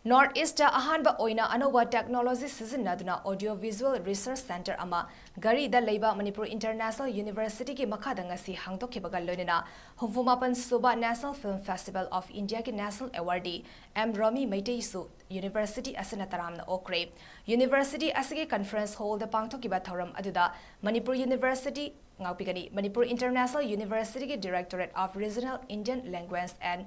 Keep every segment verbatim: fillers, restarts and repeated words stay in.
North East ꯑꯍꯥꯟꯕ ꯑꯣꯏꯅ ꯑꯅꯧꯕ technology ꯁꯤꯖꯤꯟꯅꯗꯨꯅ audio visual research centre ꯑꯃ ꯘꯔꯤꯗ ꯂꯩꯕ ꯃꯅꯤꯄꯨꯔ International University ꯒꯤ ꯃꯈꯥꯗ ꯉꯁꯤ ꯍꯥꯡꯗꯣꯛꯈꯤꯕꯒ ꯂꯣꯏꯅꯅ ꯍꯨꯝꯐꯨ ꯃꯥꯄꯟ ꯁꯨꯕ National Film Festival of India ꯒꯤ National Awardee ꯑꯦꯝ ꯔꯣꯃꯤ ꯃꯩꯇꯩꯁꯨ university ꯑꯁꯤꯅ ꯇꯔꯥꯝꯅ ꯑꯣꯛꯈ꯭ꯔꯦ꯫ University ꯑꯁꯤꯒꯤ conference hall ꯗ ꯄꯥꯡꯊꯣꯛꯈꯤꯕ ꯊꯧꯔꯝ ꯑꯗꯨꯗ ꯃꯅꯤꯄꯨꯔ University ꯉꯥꯛꯄꯤꯒꯅꯤ꯫ ꯃꯅꯤꯄꯨꯔ International University ꯒꯤ Directorate of Regional Indian Language and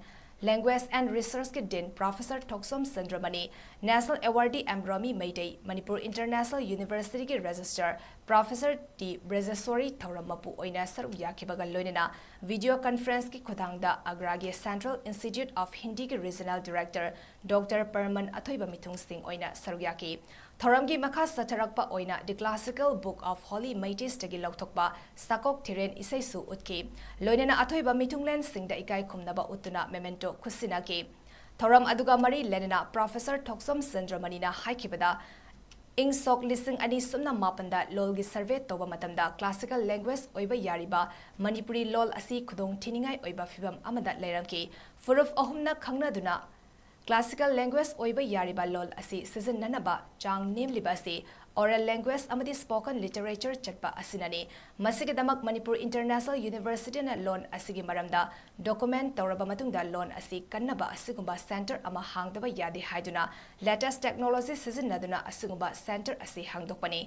Language and Research ꯀꯤ Dean Professor Thokchom Chandramani, National Awardee M Romi Meitei, Manipur International University ꯒꯤ Registrar Professor ꯇꯤ ꯕ꯭ꯔꯖꯦꯁꯣꯔꯤ ꯊꯧꯔꯝ ꯃꯄꯨ ꯑꯣꯏꯅ ꯁꯔꯨꯛ ꯌꯥꯈꯤꯕꯒ ꯂꯣꯏꯅꯅ video conference ꯀꯤ ꯈꯨꯠꯊꯥꯡꯗ ꯑꯒ꯭ꯔꯥꯒꯤ Central Institute of Hindi ꯒꯤ Regional Director ꯗꯣꯛꯇꯔ ꯄꯔꯃꯟ ꯑꯊꯣꯏꯕ ꯃꯤꯊꯨꯡꯁꯤꯡ ꯑꯣꯏꯅ ꯁꯔꯨꯛ ꯌꯥꯈꯤ꯫ ꯊꯧꯔꯝꯒꯤ ꯃꯈꯥ ꯆꯠꯊꯔꯛꯄ ꯑꯣꯏꯅ The Classical Book of Holy Meiteis ꯗꯒꯤ ꯂꯧꯊꯣꯛꯄ ꯁꯥꯀꯣꯛ ꯊꯤꯔꯦꯟ ꯏꯁꯩꯁꯨ ꯎꯠꯈꯤ꯫ ꯂꯣꯏꯅꯅ ꯑꯊꯣꯏꯕ ꯃꯤꯊꯨꯡꯂꯦꯟꯁꯤꯡꯗ ꯏꯀꯥꯏ ꯈꯨꯝꯅꯕ ꯎꯠꯇꯨꯅ memento ꯈꯨꯠꯁꯤꯟꯅꯈꯤ꯫ ꯊꯧꯔꯝ ꯑꯗꯨꯒ ꯃꯔꯤ ꯂꯩꯅꯅ Professor ꯊꯣꯛꯆꯣꯝ ꯆꯟꯗ꯭ꯔꯃꯅꯤꯅ ꯍꯥꯏꯈꯤꯕꯗ, ꯏꯪ ꯁꯣꯛ ꯂꯤꯁꯤꯡ ꯑꯅꯤ ꯁꯨꯞꯅ ꯃꯥꯄꯟꯗ ꯂꯣꯜꯒꯤ survey ꯇꯧꯕ ꯃꯇꯝꯗ classical language ꯑꯣꯏꯕ ꯌꯥꯔꯤꯕ ꯃꯅꯤꯄꯨꯔꯤ ꯂꯣꯜ ꯑꯁꯤ ꯈꯨꯗꯣꯡ ꯊꯤꯅꯤꯡꯉꯥꯏ ꯑꯣꯏꯕ ꯐꯤꯚꯝ ꯑꯃꯗ ꯂꯩꯔꯝꯈꯤ꯫ ꯐꯨꯔꯨꯞ ꯑꯍꯨꯝꯅ ꯈꯪꯅꯗꯨꯅ classical language ꯑꯣꯏꯕ ꯌꯥꯔꯤꯕ ꯂꯣꯜ ꯑꯁꯤ ꯁꯤꯖꯤꯟꯅꯅꯕ ꯆꯥꯡ ꯅꯦꯝꯂꯤꯕ ꯑꯁꯤ oral language ꯑꯃꯗꯤ spoken literature ꯆꯠꯄ ꯑꯁꯤꯅꯅꯤ꯫ ꯃꯁꯤꯒꯤꯗꯃꯛ ꯃꯅꯤꯄꯨꯔ International University ꯅ ꯂꯣꯟ ꯑꯁꯤꯒꯤ ꯃꯔꯝꯗ document ꯇꯧꯔꯕ ꯃꯇꯨꯡꯗ ꯂꯣꯟ ꯑꯁꯤ ꯀꯟꯅꯕ ꯑꯁꯤꯒꯨꯝꯕ centre ꯑꯃ ꯍꯥꯡꯗꯕ ꯌꯥꯗꯦ ꯍꯥꯏꯗꯨꯅ latest technology ꯁꯤꯖꯤꯟꯅꯗꯨꯅ ꯑꯁꯤꯒꯨꯝꯕ centre ꯑꯁꯤ ꯍꯥꯡꯗꯣꯛꯄꯅꯤ꯫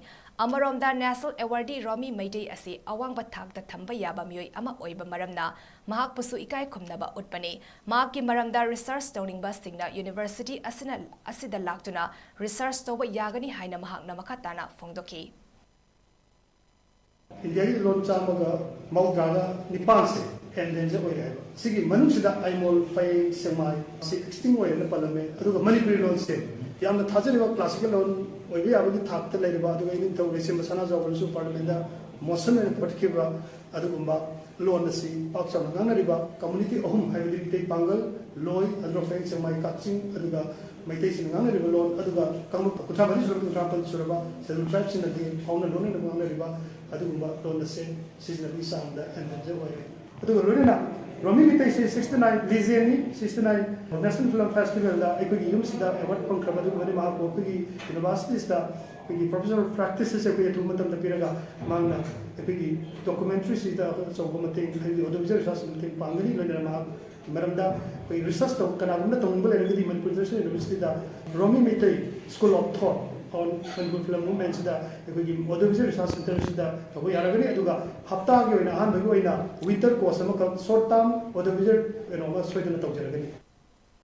ꯑꯃꯔꯣꯝꯗ National Awardee ꯔꯣꯃꯤ ꯃꯩꯇꯩ ꯑꯁꯤ ꯑꯋꯥꯡꯕ ꯊꯥꯛꯇ ꯊꯝꯕ ꯌꯥꯕ ꯃꯤꯑꯣꯏ ꯑꯃ ꯑꯣꯏꯕ ꯃꯔꯝꯅ ꯃꯍꯥꯛꯄꯨꯁꯨ ꯏꯀꯥꯏ ꯈꯨꯝꯅꯕ ꯎꯠꯄꯅꯤ꯫ ꯃꯍꯥꯛꯀꯤ ꯃꯔꯝꯗ research ꯇꯧꯅꯤꯡꯕꯁꯤꯡꯅ university ꯑꯁꯤꯅ, ꯑꯁꯤꯗ ꯂꯥꯛꯇꯨꯅ research ꯇꯧꯕ ꯌꯥꯒꯅꯤ ꯍꯥꯏꯅ ꯃꯍꯥꯛꯅ ꯃꯈꯥ ꯇꯥꯅ ꯐꯣꯡꯗꯣꯛꯈꯤ꯫ ꯏꯟꯗꯤꯌꯥꯒꯤ ꯂꯣꯟ ꯆꯥꯝꯃꯒ ꯃꯧꯗ꯭ꯔꯥꯒ ꯅꯤꯄꯥꯟꯁꯦ endangered ꯑꯣꯏꯔꯦ ꯍꯥꯏꯕ꯫ ꯁꯤꯒꯤ ꯃꯅꯨꯡꯁꯤꯗ ꯑꯥꯏꯃꯣꯜ, ꯐꯌꯦꯡ, ꯁꯦꯛꯃꯥꯏ ꯑꯁꯤ extinct ꯑꯣꯏꯔꯦꯅ ꯄꯜꯂꯝꯃꯦ꯫ ꯑꯗꯨꯒ ꯃꯅꯤꯄꯨꯔꯤ ꯂꯣꯟꯁꯦ ꯌꯥꯝꯅ ꯊꯥꯖꯔꯤꯕ classical ꯂꯣꯟ ꯑꯣꯏꯕ ꯌꯥꯕꯒꯤ ꯊꯥꯛꯇ ꯂꯩꯔꯤꯕ, ꯑꯗꯨꯒ ꯏꯅꯤꯡꯊꯧ ꯂꯩꯁꯦꯝꯕ ꯁꯅꯥꯖꯥꯎꯕꯅꯁꯨ parliament ꯗ motion ꯑꯣꯏꯅ ꯄꯨꯈꯠꯈꯤꯕ ꯑꯗꯨꯒꯨꯝꯕ ꯂꯣꯟ ꯑꯁꯤ ꯄꯥꯛ ꯆꯥꯎꯅ ꯉꯥꯡꯅꯔꯤꯕ community ꯑꯍꯨꯝ, ꯍꯥꯏꯕꯗꯤ ꯃꯤꯇꯩ ꯄꯥꯡꯒꯜ, ꯂꯣꯏ, ꯑꯗꯨꯒ ꯐꯌꯦꯡ ꯁꯦꯛꯃꯥꯏ ꯀꯛꯆꯤꯡ, ꯑꯗꯨꯒ ꯃꯩꯇꯩꯁꯤꯡꯅ ꯉꯥꯡꯅꯔꯤꯕ ꯂꯣꯟ, ꯑꯗꯨꯒ ꯀꯥꯡꯂꯨꯞ ꯀꯨꯟꯊ꯭ꯔꯥ ꯃꯔꯤ ꯁꯨꯔꯕ, ꯀꯨꯟꯊ꯭ꯔꯥ ꯃꯥꯄꯟ ꯁꯨꯔꯕ Scheduled Tribe ꯁꯤꯡꯅꯗꯤ ꯐꯥꯎꯅ ꯂꯣꯟꯅ ꯉꯥꯡꯅꯔꯤꯕ ꯑꯗꯨꯒꯨꯝꯕ ꯂꯣꯟ ꯑꯁꯦ ꯁꯤꯖꯤꯟꯅꯕꯒꯤ ꯆꯥꯡꯗ endangered ꯑꯣꯏꯔꯦ꯫ ꯑꯗꯨꯒ ꯂꯣꯏꯅꯅ ꯔꯣꯃꯤ ꯃꯤꯇꯩꯁꯦ ꯁꯤꯛꯁꯇꯤ ꯅꯥꯏꯟ ꯂꯤꯖꯦꯟꯅꯤ, ꯁꯤꯛꯁꯇꯤ ꯅꯥꯏꯟ ꯅꯦꯁꯅꯦꯜ ꯐꯤꯂꯝ ꯐꯦꯁꯇꯤꯚꯦꯜꯗ ꯑꯩꯈꯣꯏꯒꯤ ꯌꯨꯝꯁꯤꯗ ꯑꯦꯋꯥꯔꯗ ꯐꯪꯈ꯭ꯔꯕ꯫ ꯑꯗꯨꯒꯨꯝꯕꯅꯤ ꯃꯍꯥꯛꯄꯨ ꯑꯩꯈꯣꯏꯒꯤ ꯌꯨꯅꯤꯚꯔꯁꯤꯇꯤꯁꯇ ꯑꯩꯈꯣꯏꯒꯤ ꯄ꯭ꯔꯣꯐꯦꯁꯔ ꯑꯣꯐ ꯄ꯭ꯔꯦꯛꯇꯤꯁꯦꯁ ꯑꯩꯈꯣꯏ ꯑꯊꯨꯕ ꯃꯇꯝꯗ ꯄꯤꯔꯒ ꯃꯍꯥꯛꯅ ꯑꯩꯈꯣꯏꯒꯤ ꯗꯣꯀꯨꯃꯦꯟꯇ꯭ꯔꯤꯁꯤꯗ ꯑꯆꯧꯕ ꯃꯇꯦꯡ, ꯍꯥꯏꯕꯗꯤ ꯑꯣꯗꯤꯑꯣ ꯚꯤꯖꯨꯋꯦꯜ ꯔꯤꯁꯔꯁ ꯃꯇꯦꯡ ꯄꯥꯡꯒꯅꯤ꯫ ꯂꯣꯏꯅꯅ ꯃꯍꯥꯛ ꯃꯔꯝꯗ ꯑꯩꯈꯣꯏ ꯔꯤꯁꯔꯁ ꯇꯧ, ꯀꯅꯥꯒꯨꯝꯕꯅ ꯇꯧꯅꯤꯡꯕ ꯂꯩꯔꯒꯗꯤ ꯃꯅꯤꯄꯨꯔ ꯏꯟꯇꯔꯅꯦꯁꯅꯦꯜ ꯌꯨꯅꯤꯚꯔꯁꯤꯇꯤꯗ ꯔꯣꯃꯤ ꯃꯩꯇꯩ ꯁ꯭ꯀꯨꯜ ꯑꯣꯐ ꯊꯣꯠ ꯑꯣꯟ ꯃꯅꯤꯄꯨꯔ ꯐꯤꯂꯝ ꯃꯨꯚꯃꯦꯟꯁꯤꯗ ꯑꯩꯈꯣꯏꯒꯤ ꯑꯣꯗꯤꯑꯣ ꯚꯤꯖꯨꯋꯦꯜ ꯔꯤꯁꯔꯁ ꯁꯦꯟꯇꯔꯁꯤꯗ ꯇꯧꯕ ꯌꯥꯔꯒꯅꯤ꯫ ꯑꯗꯨꯒ ꯍꯞꯇꯥꯒꯤ ꯑꯣꯏꯅ ꯑꯍꯥꯟꯕꯒꯤ ꯑꯣꯏꯅ ꯋꯤꯟꯇꯔ ꯀꯣꯔꯁ ꯑꯃꯈꯛ, ꯁꯣꯔꯠ ꯇꯥꯔꯝ ꯑꯣꯗꯤꯑꯣ ꯚꯤꯖꯨꯋꯦꯜ ꯀꯩꯅꯣ ꯑꯃ ꯁꯣꯏꯗꯅ ꯇꯧꯖꯔꯒꯅꯤ꯫